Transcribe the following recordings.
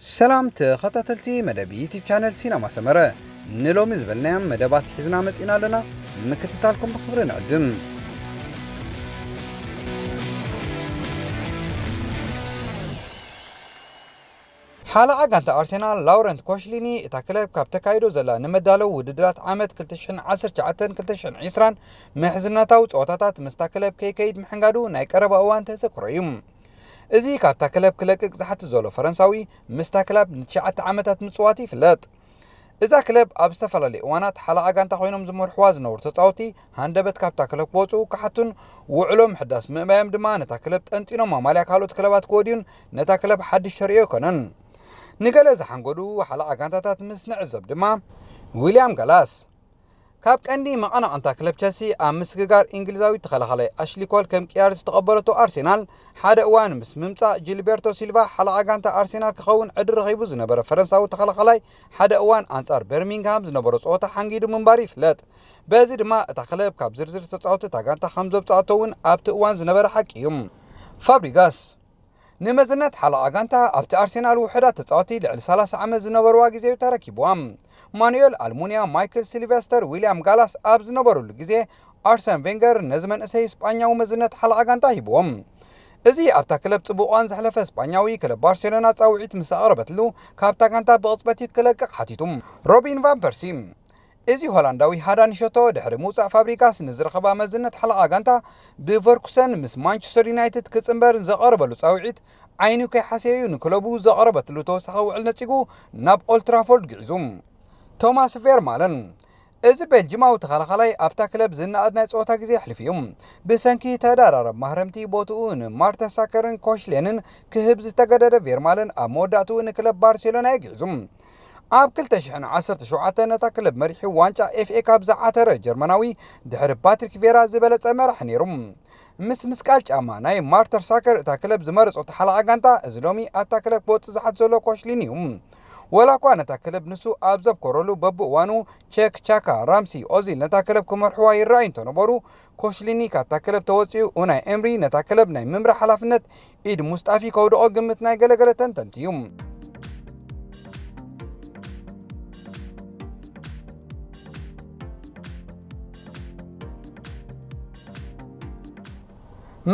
ሰላም ተኸታተልቲ መደብ ዩቲብ ቻነል ሲነማ ሰመረ፣ ንሎሚ ዝበልናዮም መደባት ሒዝና መጺና ኣለና። ምክትታልኩም ብኽብሪ ንዕድም። ሓለቓ ጋንታ ኣርሴናል ላውረንት ኮሽሊኒ፣ እታ ክለብ ካብ ተካይዶ ዘላ ንመዳለዊ ውድድራት ዓመት ክልተ ሽሕን ዓሰርተ ትሽዓተን ክልተ ሽሕን ዕስራን ምሕዝነታዊ ጸወታታት ምስታ ክለብ ከይከይድ ምሕንጋዱ ናይ ቀረባ እዋን ተዘክሮ እዩ። እዚ ካብታ ክለብ ክለቅቅ ዝሓትት ዘሎ ፈረንሳዊ፣ ምስታ ክለብ ንትሽዓተ ዓመታት ምጽዋቱ ይፍለጥ። እዛ ክለብ ኣብ ዝተፈላለዩ እዋናት ሓለቓ ጋንታ ኮይኖም ዝመርሕዋ ዝነበሩ ተጻወትቲ ሃንደበት ካብታ ክለብ ክወጹ ክሓቱን ውዕሎ ምሕዳስ ምእባዮም ድማ ነታ ክለብ ጠንጢኖም ኣማልያ ካልኦት ክለባት ክወድዩን ነታ ክለብ ሓድሽ ተርእዮ ኣይኮነን። ንገለ ዝሓንገዱ ሓለቓ ጋንታታት ምስ ንዕዘብ ድማ፣ ዊልያም ጋላስ፣ ካብ ቀንዲ መቐናቕንታ ክለብ ቸልሲ ኣብ ምስግጋር እንግሊዛዊ ተኸላኻላይ ኣሽሊ ኮል ከም ቅያር ዝተቐበለቶ ኣርሴናል፣ ሓደ እዋን ምስ ምምጻእ ጂልቤርቶ ሲልቫ ሓለቓ ጋንታ ኣርሴናል ክኸውን ዕድል ረኺቡ ዝነበረ ፈረንሳዊ ተኸላኻላይ፣ ሓደ እዋን ኣንጻር በርሚንግሃም ዝነበሮ ጸወታ ሓንጊዱ ምንባሩ ይፍለጥ። በዚ ድማ እታ ክለብ ካብ ዝርዝር ተጻወትቲ እታ ጋንታ ከም ዘውጽኣቶ እውን ኣብቲ እዋን ዝነበረ ሓቂ እዩ። ፋብሪጋስ፣ ንመዝነት ሓለቓ ጋንታ ኣብቲ ኣርሴናል ውሑዳት ተጻወትቲ ልዕሊ ሰላሳ ዓመት ዝነበርዋ ግዜ እዩ ተረኪብዋ። ማኑኤል ኣልሙንያ፣ ማይክል ሲልቨስተር፣ ዊልያም ጋላስ ኣብ ዝነበሩሉ ግዜ፣ ኣርሰን ቬንገር ነዚ መንእሰይ ስጳኛዊ መዝነት ሓለቓ ጋንታ ሂብዎም። እዚ ኣብታ ክለብ ጽቡቕ እዋን ዘሕለፈ ስጳኛዊ፣ ክለብ ባርሴሎና ጻውዒት ምስ ኣቕረበትሉ፣ ካብታ ጋንታ ብቕጽበት እዩ ክለቅቕ ሓቲቱ። ሮቢን ቫን ፐርሲ፣ እዚ ሆላንዳዊ ሃዳኒ ሸቶ ድሕሪ ምውጻእ ፋብሪጋስ ንዝረኸባ መዝነት ሓለቓ ጋንታ ብቨርኩሰን ምስ ማንቸስተር ዩናይትድ ክጽንበር ዘቐረበሉ ጻውዒት ዓይኑ ከይሓሰየዩ ንክለቡ ዘቐረበትሉ ተወሳኺ ውዕል ነጺጉ ናብ ኦልትራፎርድ ግዒዙ። ቶማስ ቬርማለን፣ እዚ ቤልጂማዊ ተኸላኻላይ ኣብታ ክለብ ዝነኣድ ናይ ጸወታ ግዜ የሕልፍ እዩ። ብሰንኪ ተደራረብ ማህረምቲ ቦትኡ ንማርተሳከርን ኮሽሌንን ክህብ ዝተገደደ ቬርማለን ኣብ መወዳእትኡ ንክለብ ባርሴሎና እዩ ግዒዙ። ኣብ ክልተ ሽሕን ዓሰርተ ሸውዓተን ነታ ክለብ መሪሑ ዋንጫ ኤፍኤ ካፕ ዝዓተረ ጀርመናዊ፣ ድሕሪ ፓትሪክ ቬራ ዝበለጸ መራሒ ነይሩ። ምስ ምስቃል ጫማ ናይ ማርተር ሳከር እታ ክለብ ዝመረጾ ተሓላቓ ጋንታ፣ እዚ ሎሚ ኣብታ ክለብ ክወጽእ ዝሓት ዘሎ ኮሽሊን እዩ። ወላ እኳ ነታ ክለብ ንሱ ኣብ ዘብኮረሉ በብእዋኑ ቼክ፣ ቻካ፣ ራምሲ፣ ኦዚል ነታ ክለብ ክመርሕዋ ይረኣዩ እንተነበሩ፣ ኮሽሊኒ ካብታ ክለብ ተወጺኡ ኡናይ ኤምሪ ነታ ክለብ ናይ ምምራሕ ሓላፍነት ኢድ ሙስጣፊ ከውድቖ ግምት ናይ ገለገለ ተንተንቲ እዩ።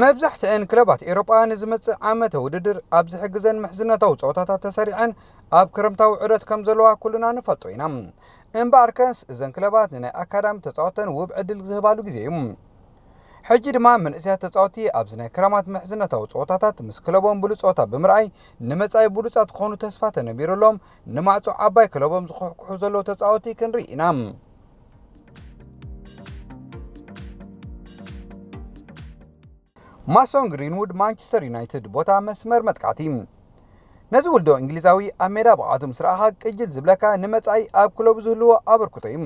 መብዛሕትአን ክለባት ኤውሮጳ ንዝመጽእ ዓመተ ውድድር ኣብ ዝሕግዘን ምሕዝነታዊ ጸወታታት ተሰሪዐን ኣብ ክረምታዊ ዑደት ከም ዘለዋ ኩልና ንፈልጦ ኢና። እምበኣርከስ እዘን ክለባት ንናይ ኣካዳሚ ተጻወተን ውብ ዕድል ዝህባሉ ግዜ እዩ። ሕጂ ድማ መንእሰያት ተጻወቲ ኣብዚ ናይ ክረማት ምሕዝነታዊ ጸወታታት ምስ ክለቦም ብሉጽ ጸወታ ብምርኣይ ንመጻኢ ብሉጻት ክኾኑ ተስፋ ተነቢሩሎም ንማዕጾ ዓባይ ክለቦም ዝኹሕኩሑ ዘለዉ ተጻወቲ ክንርኢ ኢና። ማሶን ግሪንዉድ፣ ማንቸስተር ዩናይትድ፣ ቦታ መስመር መጥቃዕቲ። ነዚ ውልዶ እንግሊዛዊ ኣብ ሜዳ ብቕዓቱ ምስ ረኣኻ ቅጅል ዝብለካ ንመጻኢ ኣብ ክለቡ ዝህልዎ ኣበርክቶ እዩ።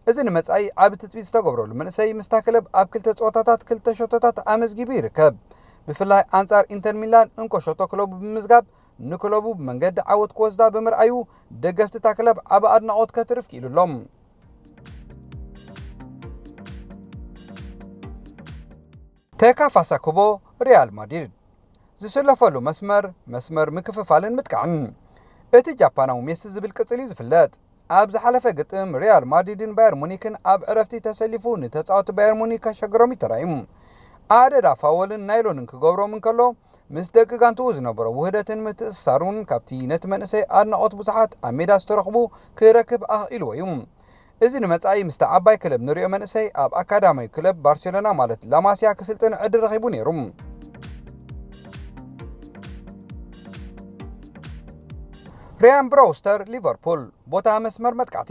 እዚ ንመጻኢ ዓቢ ትጽቢት ዝተገብረሉ መንእሰይ ምስታ ክለብ ኣብ ክልተ ጸወታታት ክልተ ሸቶታት ኣመዝጊቡ ይርከብ። ብፍላይ ኣንጻር ኢንተር ሚላን እንኮ ሸቶ ክለቡ ብምምዝጋብ ንክለቡ ብመንገዲ ዓወት ክወስዳ ብምርኣዩ ደገፍቲ እታ ክለብ ዓቢ ኣድናቖት ከትርፍ ክኢሉ ኣሎ። ተካፋሳ ኩቦ ሪያል ማድሪድ ዝስለፈሉ መስመር፣ መስመር ምክፍፋልን ምጥቃዕን። እቲ ጃፓናዊ ሜሲ ዝብል ቅጽል እዩ ዝፍለጥ። ኣብ ዝሓለፈ ግጥም ሪያል ማድሪድን ባየር ሙኒክን ኣብ ዕረፍቲ ተሰሊፉ ንተጻወቲ ባየር ሙኒክ ከሸግሮም እዩ ተራእዩ። ኣደዳ ፋወልን ናይሎንን ክገብሮም እንከሎ፣ ምስ ደቂ ጋንትኡ ዝነበሮ ውህደትን ምትእስሳሩን ካብቲ ነቲ መንእሰይ ኣድናቖት ብዙሓት ኣብ ሜዳ ዝተረኽቡ ክረክብ ኣኽኢልዎ እዩ። እዚ ንመጻኢ ምስታ ዓባይ ክለብ ንሪኦ መንእሰይ ኣብ ኣካዳማዊ ክለብ ባርሴሎና ማለት ላማሲያ ክስልጥን ዕድል ረኺቡ ነይሩ። ሪያን ብሮውስተር ሊቨርፑል፣ ቦታ መስመር መጥቃዕቲ።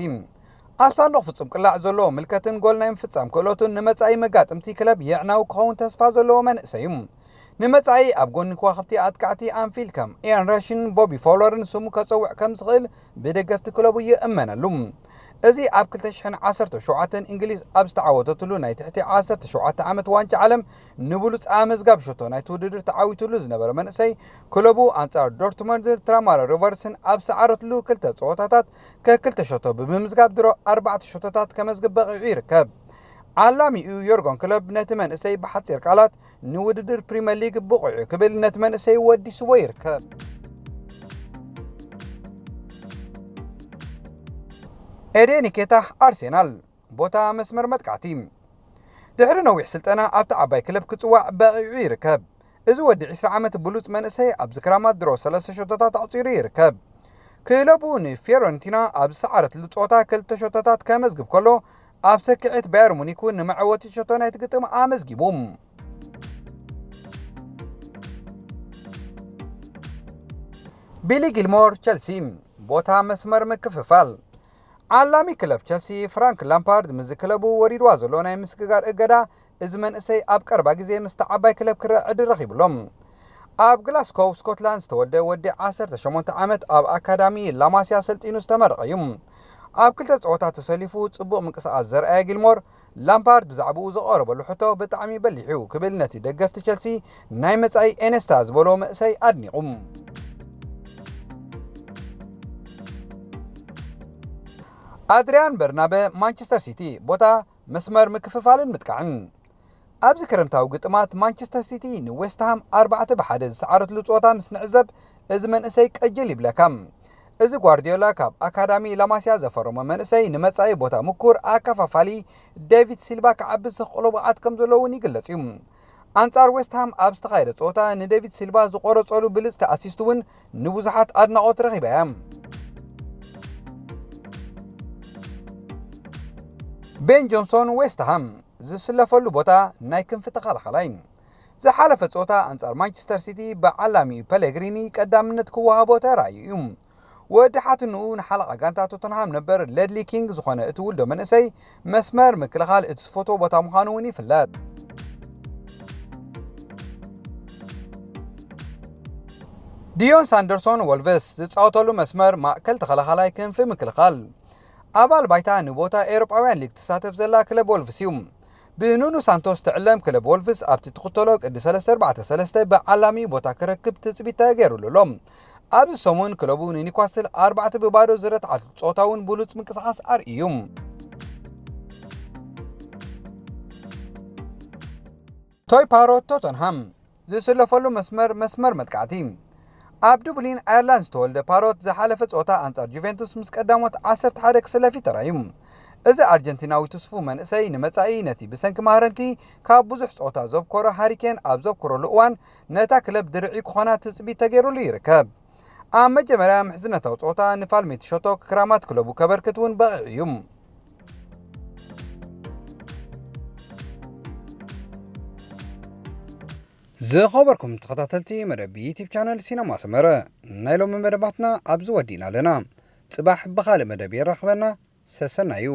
ኣብ ሳንዱቕ ፍጹም ቅላዕ ዘለዎ ምልከትን ጎል ናይ ምፍጻም ክእለቱን ንመጻኢ መጋጥምቲ ክለብ የዕናዊ ክኸውን ተስፋ ዘለዎ መንእሰይ እዩ። ንመጻኢ ኣብ ጎኒ ከዋኽብቲ ኣጥቃዕቲ ኣንፊልድ ከም ኢያን ረሽን ቦቢ ፎውለርን ስሙ ከጸውዕ ከም ዝኽእል ብደገፍቲ ክለቡ ይእመነሉ። እዚ ኣብ ክልተ ሽሕን ዓሰርተ ሸውዓተን እንግሊዝ ኣብ ዝተዓወተትሉ ናይ ትሕቲ ዓሰርተ ሸውዓተ ዓመት ዋንጫ ዓለም ንብሉጽ ኣመዝጋቢ ሸቶ ናይቲ ውድድር ተዓዊትሉ ዝነበረ መንእሰይ፣ ክለቡ ኣንጻር ዶርትመንድን ትራማራ ሮቨርስን ኣብ ዝሰዓረትሉ ክልተ ጸወታታት ከክልተ ሸቶ ብምምዝጋብ ድሮ ኣርባዕተ ሸቶታት ከመዝግብ በቒዑ ይርከብ። ዓላሚኡ ዮርጎን ክለብ ነቲ መንእሰይ ብሓጺር ቃላት ንውድድር ፕሪምየር ሊግ ብቑዕ እዩ ክብል ነቲ መንእሰይ ወዲስዎ ይርከብ። ኤዴ ኒኬታ፣ ኣርሴናል፣ ቦታ መስመር መጥቃዕቲ። ድሕሪ ነዊሕ ስልጠና ኣብቲ ዓባይ ክለብ ክጽዋዕ በቒዑ ይርከብ። እዚ ወዲ ዕስራ ዓመት ብሉጽ መንእሰይ ኣብዚ ክረማት ድሮ ሰለስተ ሸቶታት ኣቑጺሩ ይርከብ። ክለቡ ንፊዮረንቲና ኣብ ዝሰዓረትሉ ጸወታ ክልተ ሸቶታት ከመዝግብ ከሎ፣ ኣብ ሰኪዔት ባየር ሙኒክ እውን ንመዐወቲ ሸቶ ናይቲ ግጥም ኣመዝጊቡ። ቢሊ ጊልሞር፣ ቸልሲ፣ ቦታ መስመር ምክፍፋል። ዓላሚ ክለብ ቸልሲ ፍራንክ ላምፓርድ፣ ምስዚ ክለቡ ወሪድዋ ዘሎ ናይ ምስግጋር እገዳ፣ እዚ መንእሰይ ኣብ ቀረባ ግዜ ምስቲ ዓባይ ክለብ ክረአ ዕድል ረኺቡ ኣሎ። ኣብ ግላስኮው ስኮትላንድ ዝተወልደ ወዲ ዓሰርተ ሸሞንተ ዓመት፣ ኣብ ኣካዳሚ ላማስያ ሰልጢኑ ዝተመረቐ እዩ። ኣብ ክልተ ጸወታ ተሰሊፉ ጽቡቕ ምንቅስቓስ ዘርኣየ ጊልሞር፣ ላምፓርድ ብዛዕባኡ ዘቐረበሉ ሕቶ ብጣዕሚ በሊሕ እዩ ክብል ነቲ ደገፍቲ ቸልሲ ናይ መጻኢ ኤኔስታ ዝበሎ መእሰይ ኣድኒቑ። ኣድሪያን በርናበ፣ ማንቸስተር ሲቲ፣ ቦታ መስመር ምክፍፋልን ምጥቃዕን። ኣብዚ ክረምታዊ ግጥማት ማንቸስተር ሲቲ ንዌስትሃም ኣርባዕተ ብሓደ ዝሰዓረትሉ ጸወታ ምስ ንዕዘብ፣ እዚ መንእሰይ ቀጅል ይብለካ። እዚ ጓርዲዮላ ካብ ኣካዳሚ ላማስያ ዘፈረሞ መንእሰይ ንመጻኢ ቦታ ምኩር ኣከፋፋሊ ዴቪድ ሲልቫ ክዓቢ ዘኽእሎ ብቕዓት ከም ዘሎ እውን ይግለጽ እዩ። ኣንጻር ዌስትሃም ኣብ ዝተኻየደ ጸወታ ንዴቪድ ሲልቫ ዝቖረጸሉ ብልጽቲ ኣሲስት እውን ንብዙሓት ኣድናቖት ረኺባ እያ። ቤን ጆንሶን፣ ዌስትሃም፣ ዝስለፈሉ ቦታ ናይ ክንፊ ተኸላኻላይ። ዝሓለፈ ጸወታ ኣንጻር ማንቸስተር ሲቲ ብዓላሚ ፐሌግሪኒ ቀዳምነት ክወሃቦ ተራእዩ እዩ። ወዲ ሓትንኡ ንሓለቓ ጋንታ ቶተንሃም ነበር ሌድሊ ኪንግ ዝኾነ እቲ ውልዶ መንእሰይ፣ መስመር ምክልኻል እቲ ዝፈትዎ ቦታ ምዃኑ እውን ይፍለጥ። ዲዮን ሳንደርሶን፣ ወልቭስ፣ ዝጻወተሉ መስመር ማእከል ተኸላኻላይ ክንፊ ምክልኻል። ኣባል ባይታ ንቦታ ኤውሮጳውያን ሊግ ትሳተፍ ዘላ ክለብ ወልቭስ እዩ። ብኑኑ ሳንቶስ ትዕለም ክለብ ወልቭስ ኣብቲ ትኽተሎ ቅዲ ሰለስተ ኣርባዕተ ሰለስተ ብዓላሚ ቦታ ክረክብ ትጽቢት ተገይሩሉ ኣሎ። ኣብዚ ሰሙን ክለቡ ንኒውካስል ኣርባዕተ ብባዶ ዝረትዓሉ ጸወታ እውን ብሉጽ ምንቅስቓስ ኣርእዩ። ቶይ ፓሮት፣ ቶተንሃም፣ ዝስለፈሉ መስመር፣ መስመር መጥቃዕቲ። ኣብ ዱብሊን ኣየርላንድ ዝተወልደ ፓሮት ዝሓለፈ ጸወታ ኣንጻር ጁቬንቱስ ምስ ቀዳሞት ዓሰርተ ሓደ ክስለፍ እዩ ተራእዩ። እዚ ኣርጀንቲናዊ ትስፉው መንእሰይ ንመጻኢ ነቲ ብሰንኪ ማህረምቲ ካብ ብዙሕ ጸወታ ዘብኮሮ ሃሪኬን ኣብ ዘብኮረሉ እዋን ነታ ክለብ ድርዒ ክኾና ትጽቢት ተገይሩሉ ይርከብ። ኣብ መጀመርያ ምሕዝነታዊ ጸወታ ንፋልሜቲ ሸቶ ክራማት ክለቡ ከበርክት እውን በቒዑ እዩ። ዝኸበርኩም ተኸታተልቲ መደብ ዩቲብ ቻነል ሲነማ ሰመረ፣ ናይ ሎሚ መደባትና ኣብዚ ወዲእና ኣለና። ጽባሕ ብኻልእ መደብ የራኽበና። ሰሰናዩ።